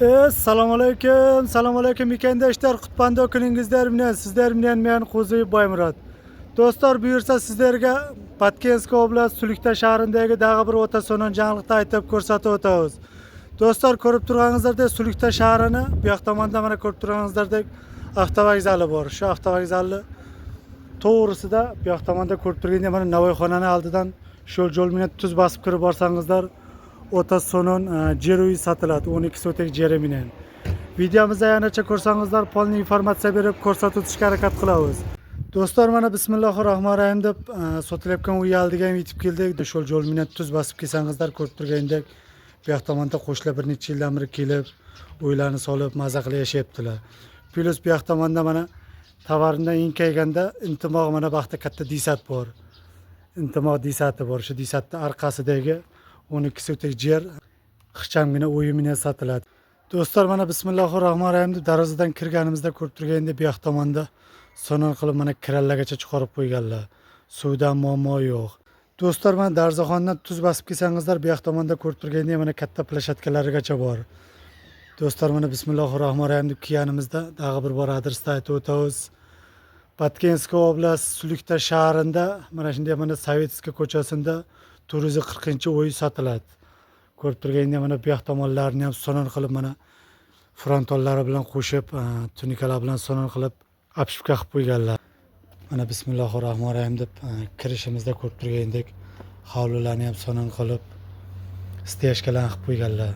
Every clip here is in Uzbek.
Assalomu alaykum, assalomu alaykum мекендештер, кутмандуу күнүңүздөр менен, сиздер менен мен Кузуев Баймурат. Достор, буюрса сиздерге Баткенский область Сулукта шаарындагы дагы бир өтө сонун жаңылыкты айтып көрсөтүп өтөбүз. Достор, көрүп турганыңыздардай, Сулукта шаарыны буяк томонда мына көрүп турганыңыздардай автовокзалы бар. Шу автовокзалны to'g'risida bu yoq tomonda ko'rib turgandek mana Navoiyxonani oldidan shu yo'l bilan tuz bosib kirib borsangizlar, o'ta sonun yer uy sotiladi, 12 sotek yeri bilan. Videomizni yanacha ko'rsangizlar, полный informatsiya berib ko'rsatib o'tishga harakat qilamiz. Do'stlar, mana bismillahi rohmanir rohim deb sotilayotgan uy oldiga ham yetib keldik. Shu yo'l bilan tuz bosib kelsangizlar, ko'rib turgandek bu yoq tomonda qo'shnilar bir necha yildan beri kelib uylarni solib, maza qilib yashayaptilar. Плюс bu yoq tomonda mana tovarindan enkayganda intimoq mana bu yoqda katta десад bor. Intimoq десад i bor. Shu десад ni orqasidagi 12 sotek yer ixchamgina uyi bilan sotiladi. Do'stlar, mana bismillahi rohmanir rohim deb darvozadan kirganimizda ko'rib turgandek bu yoq tomonda sonun qilib mana kirallargacha chiqarib qo'yganlar. Suvdan muammo yo'q. Do'stlar, mana darvozaxondan tuz bosib kelsangizlar, bu yoq tomonda ko'rib turgandek mana katta площадка larigacha bor. Do'stlar, mana bismillahi rohmanir rohim deb kelganimizda tag'i bir bor adresni aytib o'tamiz. Баткенский область Sulukta shahrida mana shunday mana Советский ko'chasida 440 uy sotiladi. Ko'rib turgandek mana bu yoq tomonlarini ham sonun qilib mana frontonlari bilan qo'shib, tunikalar bilan sonun qilib обшивка qilib qo'yganlar. Mana bismillahi rohmanir rohim deb kirishimizda ko'rib turgandek hovlilarni ham sonun qilib стяжка larni qilib qo'yganlar.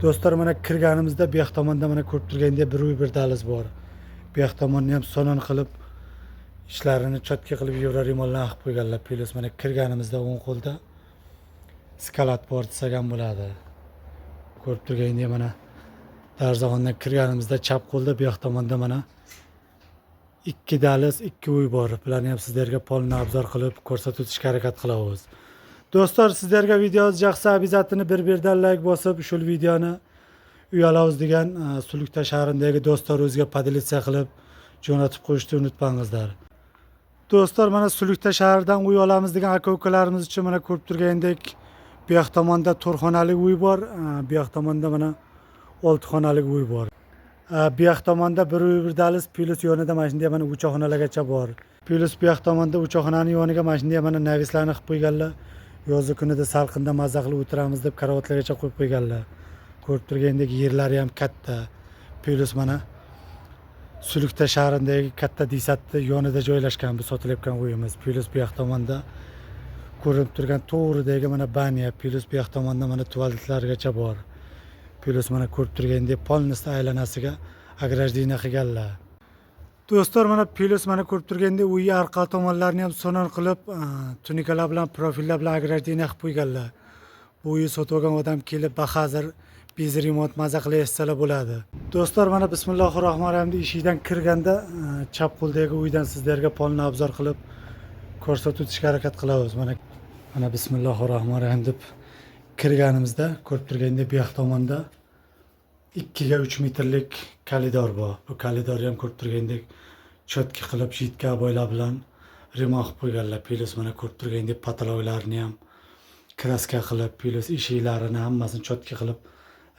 Do'stlar, mana kirganimizda bu yoq tomonda mana ko'rib turgandek bir uy, bir daliz bor. Bu yoq tomonni ham sonun qilib ishlarini чётко qilib евроремонт lar qilib qo'yganlar. Плюс mana kirganimizda o'ng qo'lda склад bor desak ham bo'ladi. Ko'rib turgandek mana darvozaxondan kirganimizda chap qo'lda bu yoq tomonda mana ikki daliz, ikki uy bor. Bularni ham sizlarga полный обзор qilib ko'rsatib o'tishga harakat qilamiz. Do'stlar, sizlarga videomiz yoqsa, обязательно bir birdan layk bosib, shu videoni uy olamiz degan Sulukta shahrидagi do'stlaringizga поделиться qilib jo'natib qo'yishni unutmangizlar. Do'stlar, mana Sulukta shahridan uy olamiz degan aka ukalarimiz uchun mana ko'rib turgandek bu yoq tomonda to'rt xonali uy bor, bu yoq tomonda mana olti xonali uy bor. Bu yoq tomonda bir uy, bir daliz, плюс yonida mana shunday mana uch xonalargacha bor. Плюс bu yoq tomonda uch xonani yoniga mana shunday mana навес larni qilib qo'yganlar. Yozgi kunida salqinda maza qilib o'tiramiz deb karavotlargacha qo'yib qo'yganlar. Ko'rib turgandek yerlari ham katta. Плюс mana Sulukta shahridagi katta десад ni yonida joylashgan bu sotilayotgan uyimiz. Плюс bu yoq tomonda ko'rinib turgan to'g'ridagi mana баня, плюс bu yoq tomonda mana tualetlargacha bor. Плюс mana ko'rib turgandek полностью aylanasiga ограждение qilganlar. Do'stlar, mana плюс mana ko'rib turgandek uy orqa tomonlarini ham sonun qilib, tunikalar bilan, profillar bilan ограждение qilib qo'yganlar. Bu uyni sotib olgan odam kelib bahazir без ремонт maza qilib yashasalar bo'ladi. Do'stlar, mana bismillahi rohmanir rohim deb eshikdan kirganda chap qo'ldagi uydan sizlarga полный обзор qilib ko'rsatib o'tishga harakat qilamiz. Mana bismillahi rohmanir rohim deb kirganimizda ko'rib turgandek bu yoq tomonda 2 ga 3 metrlik koridor bor. Bu koridorni ham ko'rib turgandek чётко qilib жидкий обой lar bilan ремонт qilib qo'yganlar. Плюс mana ko'rib turgandek потолок larni ham краска qilib, плюс eshiklarini hammasini чётко qilib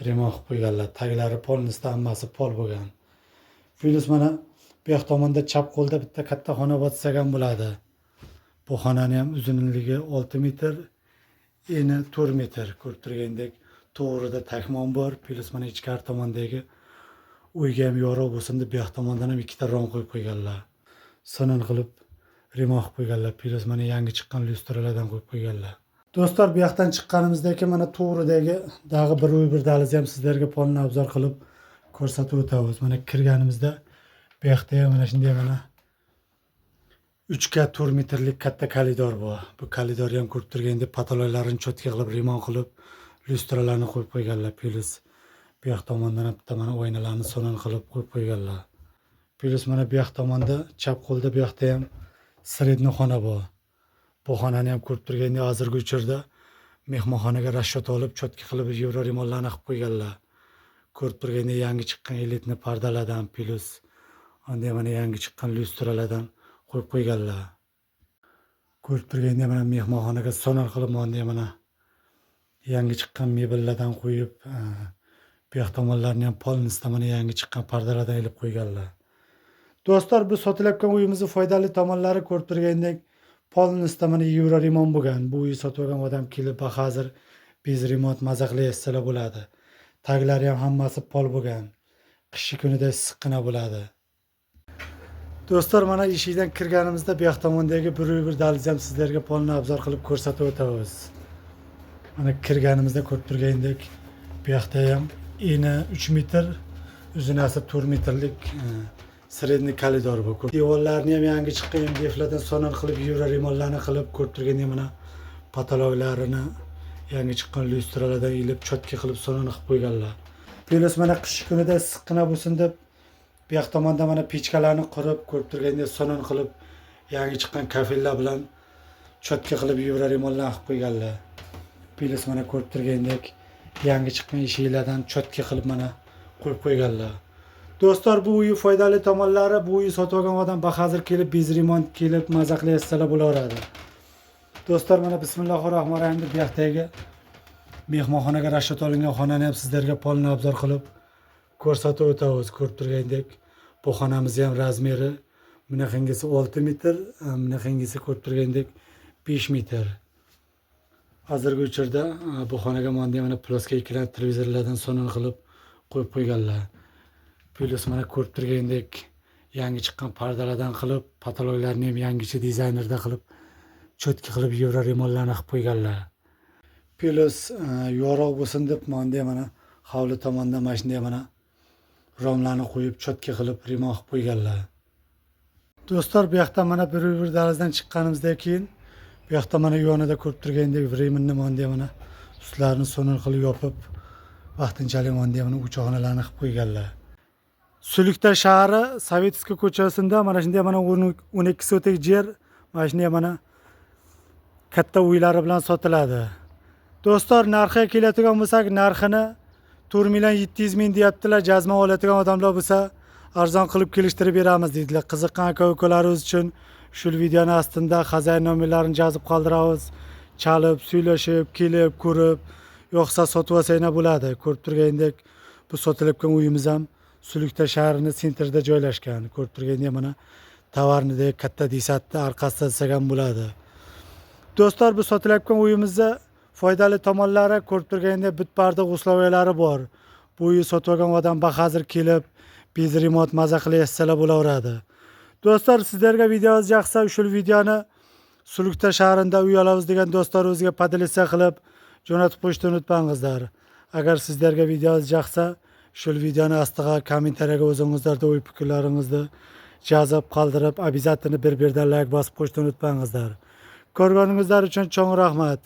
ремонт qilib qo'yganlar. Taglari полностью hammasi pol bo'lgan. Плюс mana bu yoq tomonda chap qo'lda bitta katta xona bor desak ham bo'ladi. Bu xonani ham uzunligi 6 metr, eni 4 metr. Ko'rib turgandek to'g'rida takmon bor. Плюс mana ichkari tomondagi uyga ham yorug' bo'lsin deb bu yoq tomondan ham ikkita rom qo'yib qo'yganlar. Sonun qilib ремонт qilib qo'yganlar. Плюс mana yangi chiqqan lyustralardan qo'yib qo'yganlar. Do'stlar, bu yoqdan chiqqanimizdan keyin mana to'g'ridagi dag'i bir uy, bir dalizni ham sizlarga полный обзор qilib ko'rsatib o'tamiz. Mana kirganimizda bu yoqda ham mana shunday mana 3 ga 4 metrlik katta koridor bor. Bu koridorni ham ko'rib turgandek потолок larini чётко qilib ремонт qilib lyustralarni qo'yib qo'yganlar. Плюс bu yoq tomondan ham bitta mana oynalarni sonun qilib qo'yib qo'yganlar. Плюс mana bu yoq tomonda chap qo'lda bu yoqda ham средний xona bor. Bu xonani ham ko'rib turgandek hozirgi uchurda mehmonxonaga расчет olib, чётко qilib евроремонт larni qilib qo'yganlar. Ko'rib turgandek yangi chiqqan элитный pardalardan, плюс unday mana yangi chiqqan lyustralardan qo'yib qo'yganlar. Ko'rib turgandek mana mehmonxonaga sonor qilib bunday mana yangi chiqqan mebellardan qo'yib, Bu yoq tomonlarini ham polni mana yangi chiqqan pardalardan ilib qo'yganlar. Do'stlar, bu sotilayotgan uyimizni foydali tomonlari ko'rib turgandek polni mana yevro remont bo'lgan. Bu uy sotib olgan odam kelib hozir bez remont maza qilib bo'ladi. Taglari ham hammasi pol bo'lgan. Qishi kunida issiqqina bo'ladi. Do'stlar, mana eshikdan kirganimizda bu yoq tomondagi bir uy bir dahliz ham sizlarga polni obzor qilib ko'rsatib o'tamiz. Mana kirganimizda ko'rib turgandek bu yoqda ham eni 3 metr, uzunasi 4 metrlik средний koridor bu. Devorlarni ham yangi chiqqan MDFlardan sonon qilib, yevro remontlarni qilib ko'rib turgandek mana потолок larini yangi chiqqan lyustralardan ilib чётко qilib sonon qilib qo'yganlar. Плюс mana qish kunida issiqqina bo'lsin deb bu yoq tomonda mana pechkalarni qurib ko'rib turgandek sonon qilib yangi chiqqan kafellar bilan чётко qilib yevro remontlar qilib qo'yganlar. Плюс mana ko'rib turgandek yangi chiqqan eshiklardan чётко qilib mana qo'yib qo'yganlar. Do'stlar, bu uyi foydali tomonlari, bu uyi sotib olgan odam bahozir kelib без remont kelib maza qilib bo'laveradi. Do'stlar, mana bismillahir rohmanir rohim deb bu yoqdagi mehmonxonaga расчёт olingan xonani ham sizlarga polni obzor qilib ko'rsatib o'tamiz. Ko'rib turgandek bu xonamizni ham размер i bunaqangisi 6 metr, bunaqangisi ko'rib turgandek 5 metr. Hozirgi uchurda bu xonaga mana плоский ekran televizorlardan sonon qilib qo'yib qo'yganlar. Плюс mana ko'rib turgandek yangi chiqqan pardalardan qilib, потолок larni ham yangicha dizaynerda qilib, чётко qilib yevro remontlarni qilib qo'yganlar. Плюс yorug' bo'lsin deb mana mana hovli tomonda mana shunday mana romlarni qo'yib чётко qilib remont qilib qo'yganlar. Do'stlar, bu yoqda mana bir bir dahlizdan chiqqanimizdan keyin bu yoqda mana yonida ko'rib turgandek временный mana mana ustlarini so'nil qilib yopib vaqtinchalik mana o'choqxonalarni qilib qo'yganlar. Sulikta shahri Советский ko'chasida mana shunday mana 12 sotik yer mana shunday mana katta uylari bilan sotiladi. Do'stlar, narxiga keladigan bo'lsak, narxini 4 million 700 ming deyaptilar. Jazma oladigan odamlar bo'lsa, arzon qilib kelishtirib beramiz deydilar. Qiziqqan aka ukalarimiz uchun shu videoni ostida хозяин nomerlarini yozib qoldiramiz. Chalib, suylashib, kelib, ko'rib, yo'qsa sotib olsanglar bo'ladi. Ko'rib turgandek bu sotilayotgan uyimiz ham Sulikta shahrini центр ida joylashgan. Ko'rib turgandek mana товарный dek katta десад ni orqasida desak ham bo'ladi. Do'stlar, bu sotilayotgan uyimizni foydali tomonlari ko'rib turgandek bit barda условия lari bor. Bu uyni sotib olgan odam bahozir kelib без remont maza qilib yassalar bo'laveradi. Do'stlar, sizlarga videomiz yoqsa, shu videoni Sulikta shahrida uy olamiz degan do'stlarimizga поделиться qilib jo'natib qo'yishni unutmangizlar. Agar sizlarga videomiz yoqsa, shu videoni ostiga комментария ga o'zingizlarning o'y fikrlaringizni yozib qoldirib, обязательно bir birdan like bosib qo'yishni unutmangizlar. Ko'rganingizlar uchun cho'ng rahmat.